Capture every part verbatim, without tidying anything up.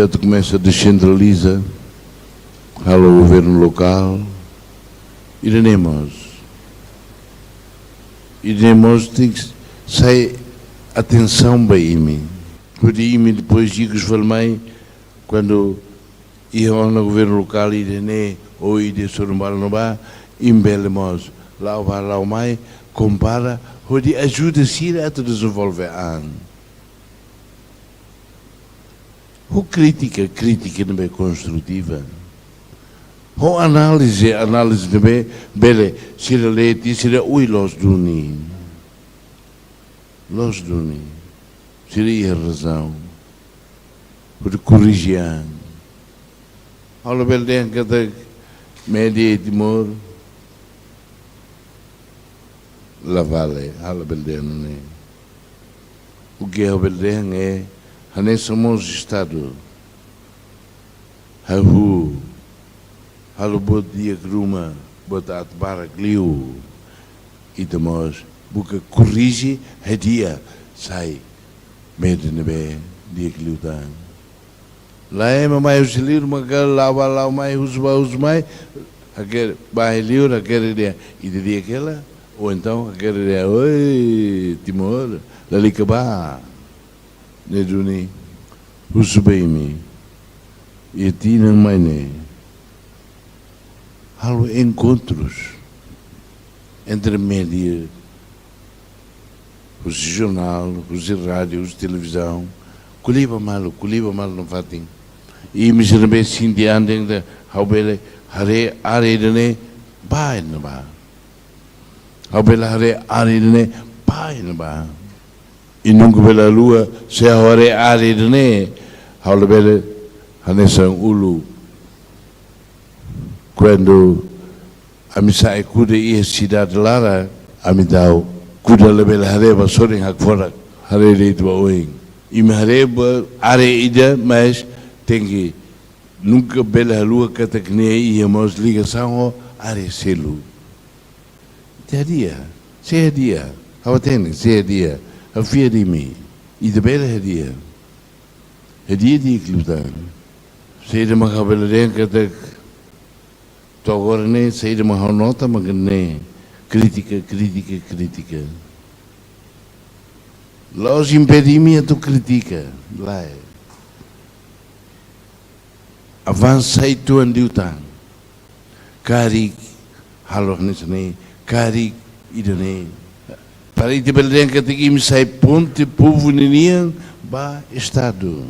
Atu komesa desentraliza, halo governu lokál, ida-ne'e mós. Ida-ne'e mós tenke sai atensaun ba imi. Hodi imi depois ikus fali mai, kuandu iha ona governu lokál ida-ne'e, ou ida sorumbalu no ba, imi bele mós la'o bá la'o mai, kompara, hodi ajuda sira atu dezenvolve an. Ho krítika, krítika ne'ebé konstrutiva. Ho análize, análize ne'ebé bele sira leti, sira ui loos duni. Loos duni. Sira iha razaun. Hodi korrije an. Ha'u labele dehan katak média iha Timor la vale, ha'u labele dehan ne'e. O que ha'u bele dehan é, hanesan mós Estadu hahú, halo buat di'ak ruma, buat aat barak liu, ita mós buka korrije, hadi'a sai média ne'ebé di'ak liután. Lae, ema mai husi liur maka la'o bá la'o mai, husu bá husu mai, hakerek bá iha liur, hakerek dehan ida di'ak hela, ou entaun hakerek dehan, oi, Timor, lalika bá. Ne'e duni, husu ba imi, iha tinan mai ne'e, halo enkontrus entre média, husi jornál, husi rádiu, husi televizaun, ko'alia ba malu, ko'alia ba malu nafatin. Imi sira ne'ebé sente an dehan katak ha'u bele haree área ida-ne'e, bá iha ne'ebá. Ha'u bele haree área ida-ne'e, bá iha ne'ebá. I nunka bele haluha, se ha'u haree área ida-ne'e, ha'u labele hanesan uluk. Kuandu ami sa'e kuda iha sidade laran, ami tau kuda labele haree ba sorin hakfodak, haree de'it ba oin. Imi haree ba área ida, mas tenke nunka bele haluha katak ne'e iha mós ligasaun ho área seluk. Ita hadi'a, sei hadi'a, ha'u hatene, sei hadi'a, ha'u fiar imi, ita bele hadi'a. Hadi'a di'ak liután. Saida mak ha'u bele dehan katak to'o agora ne'e, saida mak ha'u nota mak ne'e, krítika, krítika, krítika. La'ós impede imi atu kritika, lae. Avansa uitoan liután. Karik halo hanesan ne'e, karik ida-ne'e. Para ita bele dehan katak imi sai ponte povu ninian ba Estadu.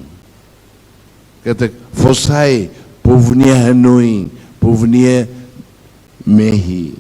Katak fó sai povu nia hanoin, povu nia mehi.